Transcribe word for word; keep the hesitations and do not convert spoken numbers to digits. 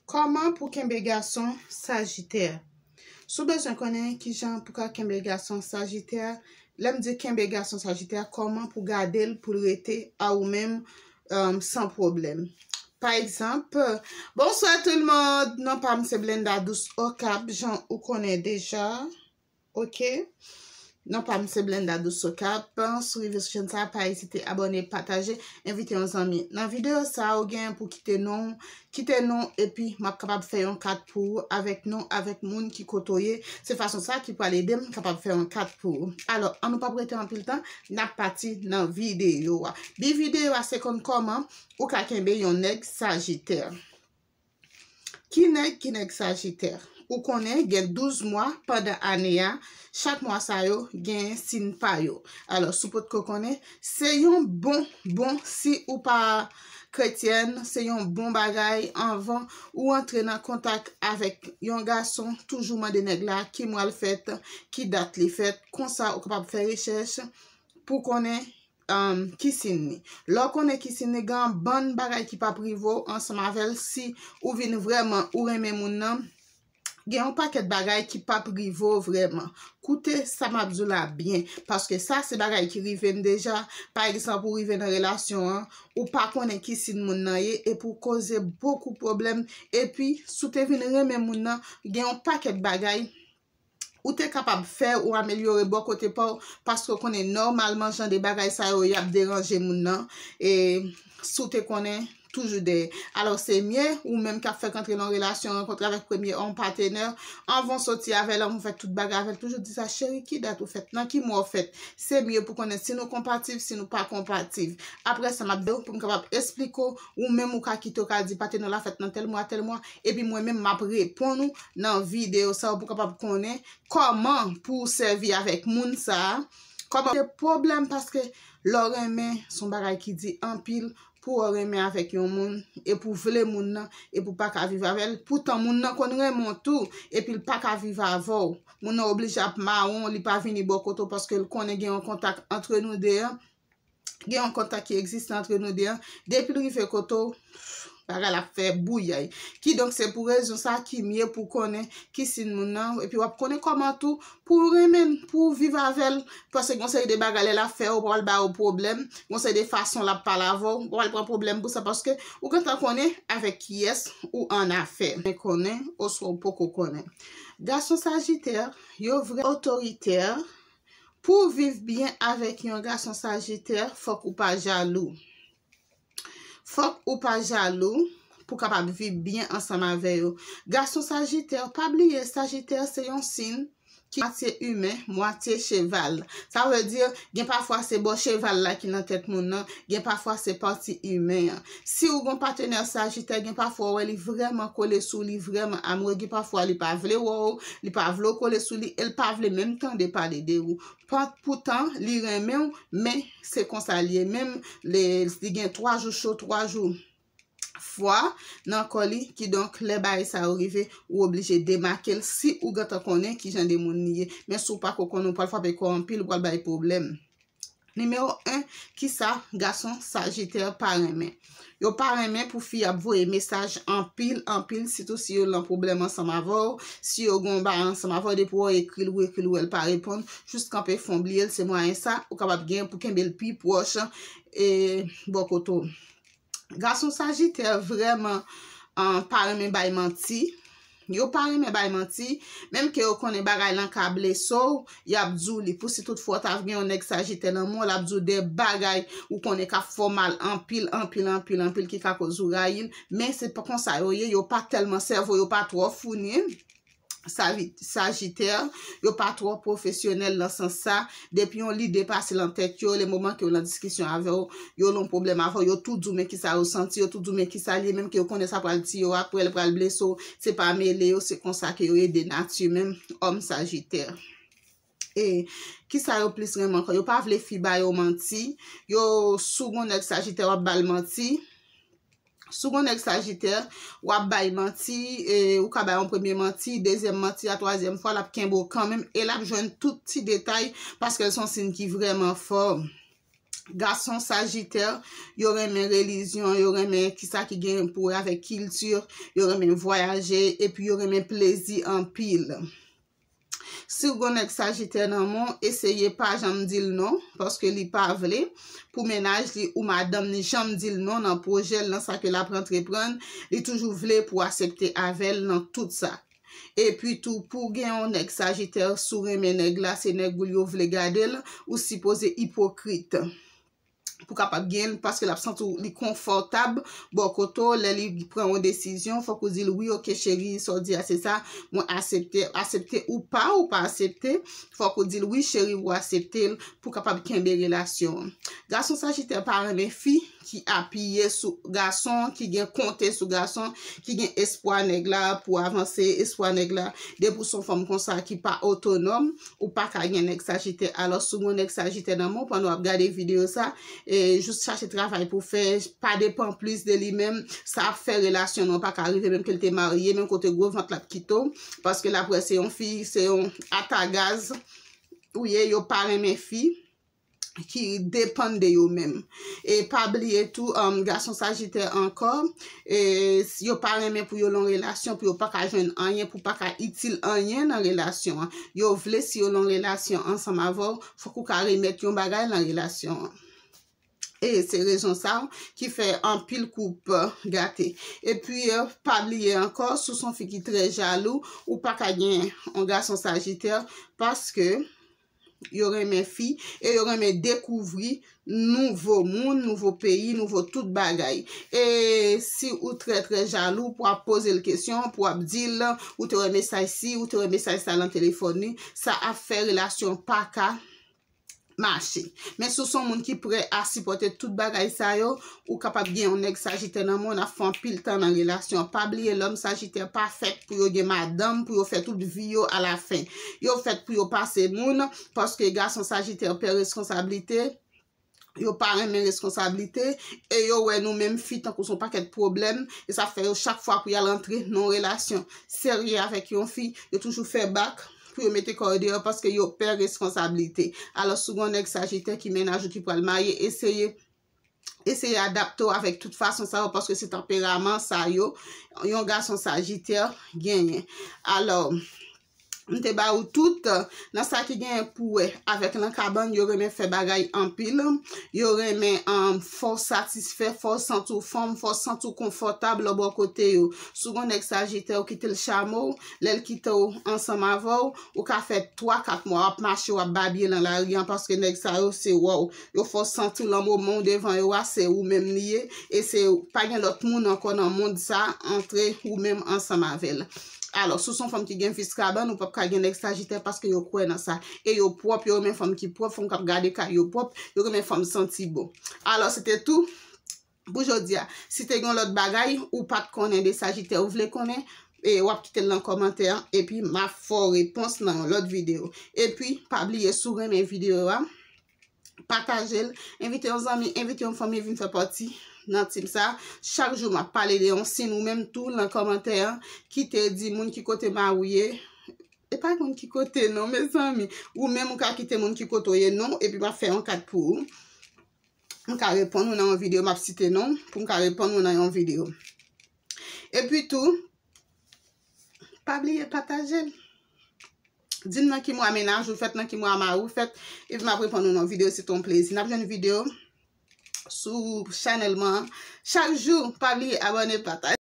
Kòman pou kenbe gason Sajitè? Si w bezwen konnen kijan pou ka kenbe gason Sajitè, lè m di kenbe gason Sajitè, kòman pou gade l pou l rete a ou menm, um, san pwoblèm. Pa egzanp, bonswa tout le monde, non pa m se Blenda Dous Okap, jan ou konnen deja. Ok? Non pa m se Blenda Dous Okap. Si w rive sou chèn sa, pa ezite abòne, pataje, envite yon zanmi. Nan videyo sa, ou gen pou kite non, kite non, epi m ap kapab fè yon kat pou ou avèk non, avèk moun ki kote w ye. Se fason sa ki pral ede m kapab fè yon kat pou ou. Alò, ann nou p ap rete anpil tan, n ap pati nan videyo a. Bi videyo a se konn kòman ou ka kenbe yon nèg Sajitè. Ki nèg, ki nèg Sajitè? Ou konnen gen douz mwa pandan ane a, chak mwa sa yo gen siy pa yo. Alò, si w potko konnen, se yon bon, bon, si ou pa kretyèn, se yon bon bagay anvan ou antre nan kontak avèk yon gason, toujou mande nèg la ki mwa l fèt, ki dat li fèt, konsa ou kapab fè rechèch pou konnen um, ki siy li. Lè w konnen ki siy li, gen yon bann bagay ki p ap rive w ansanm avè l si ou vin vrèman ou renmen moun nan. Gen yon pakèt bagay ki p ap rive w vrèman. Koute sa m ap di w la byen, paske sa se bagay ki rive m deja. Pa egzanp, ou rive nan relasyon an, ou pa konnen ki siy moun nan ye, epi w koze bokou pwoblèm, epi si w te vin renmen moun nan, gen yon pakèt bagay ou te kapab fè ou amelyore bò kote pa w, paske w konnen nòmalman jan de bagay sa yo y ap deranje moun nan, e si w te konnen toujou dèyè. Alò, se mye ou menm k ap fèk antre nan yon relasyon, rankontre avèk premye òm, patenè, anvan w soti avè l, anvan w fè tout bagay avè l, toujou di sa, cheri, ki dat ou fèt, nan ki mwa w fèt? Se mye pou konnen si nou konpatif, si nou pa konpatif. Apre sa, m ap di w pou m kapab esplike w, ou menm ou ka kite, w ka di patenè w la fèt nan tèl mwa, tèl mwa, epi mwen menm m ap reponn ou nan videyo sa pou w kapab konnen kòman pou w sèvi avèk moun sa a. Kòman se pwoblèm, paske lè w renmen, se yon bagay ki di anpil pou w renmen avèk yon moun, epi w vle moun nan, epi w pa ka viv avè l. Poutan moun nan konn renmen w tou, epi l pa ka viv avè w. Moun nan oblije ap mawon, li pa vini bò kote w paske l konnen gen yon kontak antre nou de a. Gen yon kontak ki egziste antre nou de a. Depi l rive kote w, bagay la ap fè bouyay. Kidonk, se pou rezon sa ki mye pou konnen ki siy moun nan, epi w ap konnen kòman tou pou w renmen l, pou w viv avè l. Paske gon seri de bagay lè l ap fè, ou pral ba yo pwoblèm, gon seri de fason l ap pale avè w, ou pral pran pwoblèm pou sa, paske ou gentan konnen avèk kiyès ou an afè. Men konnen, oswa ou poko konnen. Gason Sajitè, yo vrè otoritè. Pou w viv byen avèk yon gason Sajitè, fòk ou pa jalou. Fòk ou pa jalou pou w kapab viv byen ansanm avè yo. Gason Sajitè, pa bliye, Sajitè se yon siy ki mwatye imen, mwatye cheval. Sa vle di, gen pafwa se bò cheval la ki nan tèt moun nan, gen pafwa se pati imen an. Si ou gon patenè Sajitè, gen pafwa w wè li vrèman kole sou ou, li vrèman amoure, gen pafwa li pa vle wè w, li pa vle w kole sou li, e l pa vle menm tande pale de ou. Pa, poutan, li renmen w, men se konsa l ye. Menm li, li gen twa jou cho, twa jou fwa nan kò li, kidonk, lè bagay sa yo rive, ou oblije demake l si ou gentan konnen ki jan de moun li ye. Men si w pako konnen, ou pral frape kò anpil, ou pral bay pwoblèm. Nimewo en, kisa gason Sajitè pa renmen? Yo pa renmen pou fi ap voye mesaj anpil, anpil, sitou si yo lan pwoblèm ansanm avè w, si yo gon bagay ansanm avè w, depi w ekri l, ou ekri l, ou wè l pa reponn, jis kanpe fè w bliye l, se mwayen sa ou kapab gen pou kenbe l pi pwòch, e, bò kote w. Gason Sajitè vrèman, ah, pa renmen bay manti. Yo pa renmen bay manti. Menm ke yo konnen bagay lan ka blese w, y ap di w li. Pou si tout fwa w ta gen yon nèg Sajitè nan men w, l ap di w de bagay ou konnen k ap fè w mal anpil, anpil, anpil, anpil, ki ka koz ou rayi l. Men se pa konsa yo ye, yo pa tèlman sèvo, yo pa twò founi. Saji-, Sajitè, yo pa twò pwofesyonèl nan sans sa. Depi yon lide pase lan tèt yo, le moman ke yo lan diskisyon avè w, yo lan pwoblèm avè w, yo tou di w men kisa yo santi, yo tou di w men kisa l ye, menm ke yo konnen sa pral tiye w apre, l pral blese w, se pa mele yo, se konsa ke yo ye de nati menm, òm Sajitè. E kisa yo plis renmen ankò? Yo pa vle fi ba yo manti, yo si w gon nèg Sajitè w ap ba l manti. Si w gon nèg Sajitè, w ap bay manti, e, ou ka bay yon premye manti, dezyèm manti a, twazyèm fwa, l ap kenbe w kanmenm, e l ap jwenn tout ti detay, paske l se yon siy ki vrèman fò. Gason Sajitè, yo renmen relijyon, yo renmen kisa ki gen pou wè avèk kilti, yo renmen vwayaje, epi yo renmen plezi anpil. Si w gon nèg Sajitè nan men w, eseye pa janm di l non, paske li pa vle pou mennaj li ou madanm ni janm di l non nan pwojè l, nan sa ke l ap antreprann, li toujou vle pou w aksepte avè l nan tout sa. Epi tou, pou w gen yon nèg Sajitè, si w renmen nèg la, se nèg ou l yo vle gade l, ou sipoze ipokrit pou kapab gen l, paske l ap santi w li konfòtab bò kote w. Lè li pran yon desizyon, fòk ou di l, "Wi, oke, cheri, sa w di a, se sa, mwen aksepte." Aksepte ou pa, ou pa aksepte, fòk ou di l, "Wi, cheri, ou aksepte l," pou kapab kenbe relasyon an. Gason Sajitè pa renmen fi ki apiye sou gason, ki gen konte sou gason, ki gen espwa nèg la pou avanse, espwa nèg la. Depi w se yon fanm konsa ki pa otonòm, ou pa ka gen nèg Sajitè. Alò, si w gen nèg Sajitè nan men w, pandan w ap gade videyo sa, e, jis chache travay pou fè, pa depann plis de li menm, sa ap fè relasyon nou pa ka rive, menm ke l te marye, menm kote gwo vant l ap kite w, paske l ap wè se yon fi, se yon atagaz ou ye, yo pa renmen fi ki depann de yo menm. E pa bliye tou, um, gason Sajitè ankò, e, yo pa renmen pou yo lan relasyon, pou yo pa ka jwenn anyen, pou pa ka itil anyen nan relasyon an. Yo vle si yo lan relasyon ansanm avè w, fòk ou ka remèt yon bagay nan relasyon an. E se rezon sa ki fè anpil koup gate. Epi, eh, pa bliye ankò, si w se yon fi ki trè jalou, ou pa ka gen yon gason Sajitè, paske yo renmen fi e yo renmen dekouvri nouvo moun, nouvo peyi, nouvo tout bagay. E si ou trè, trè jalou, pou w ap poze l kesyon, pou w ap di l, ou te wè mesaj si, ou te wè mesaj sa lan telefòn li, sa ap fè relasyon pa ka mache. Men si w se yon moun ki prè a sipòte tout bagay sa yo, ou kapab gen yon nèg Sajitè nan men w, n ap fè anpil tan nan relasyon. Pa bliye, lòm Sajitè pa fèt pou yo gen madanm, pou yo fè tout vi yo alafen. Yo fèt pou yo pase moun, paske gason Sajitè pè reskonsablite, yo pa renmen reskonsablite, e yo wè nou menm fi tankou se yon pakèt pwoblèm, e sa fè yo chak fwa pou y al antre nan yon relasyon serye avèk yon fi, yo toujou fè bak pou yo mete kò yo deyò paske yo pè reskonsablite. Alò, si w gen yon nèg Sajitè ki mennaj ou ki pral marye, eseye, eseye adapte w avèk tout fason sa yo, paske se tanperaman sa yo, yon gason Sajitè genyen. Alò, m te ba ou tout, nan sa ki genyen pou wè avèk lan kabann, yo renmen fè bagay anpil, yo renmen, um, fè w satisfè, fè w santi w fanm, fè w santi w konfòtab lè w bò kote yo. Si w gen yon nèg Sajitè, ou kite l chame w, lè l kite w ansanm avè w, ou ka fè twa, kat mwa w ap mache, w ap babye lan lari an, paske nèg sa yo se wòw. Yo fè w santi w lan moman w devan yo a, se ou menm li ye, e se pa gen lòt moun ankò nan mond sa antre ou menm ansanm avè l. Alò, si w se yon fanm ki gen vis kabann, ou p ap ka gen nèg Sajitè paske yo kwè nan sa. E yo pwòp, yo renmen fanm ki pwòp, fanm k ap gade kay yo pwòp, yo renmen fanm santi bon. Alò, se te tou pou jodi a. Si te gen lòt bagay, ou pa t konnen de Sajitè, ou vle konnen, e w ap kite l nan kòmantè an, epi m ap fè w repons nan yon lòt videyo. Epi, pa bliye, si w renmen videyo a, pataje l, envite yon zanmi, envite yon fanmi vin fè pati nan team sa. Chak jou m ap pale de yon siy, ou menm tou nan kòmantè an, kite di moun ki kote mari w ye. E pa moun ki kote non, mezanmi. Ou menm ou ka kite moun ki kote w ye non, epi m ap fè yon kat pou ou. M ka reponn ou nan yon videyo, m ap site non pou m ka reponn ou nan yon videyo. Epi tou, pa bliye pataje l. Di m nan ki mwa mennaj ou fèt, nan ki mwa mari w fèt, epi m ap reponn ou nan videyo, se te yon plezi. N ap jwenn videyo sou chanèl mwen an. Chak jou, pa bliye abòne, pataje.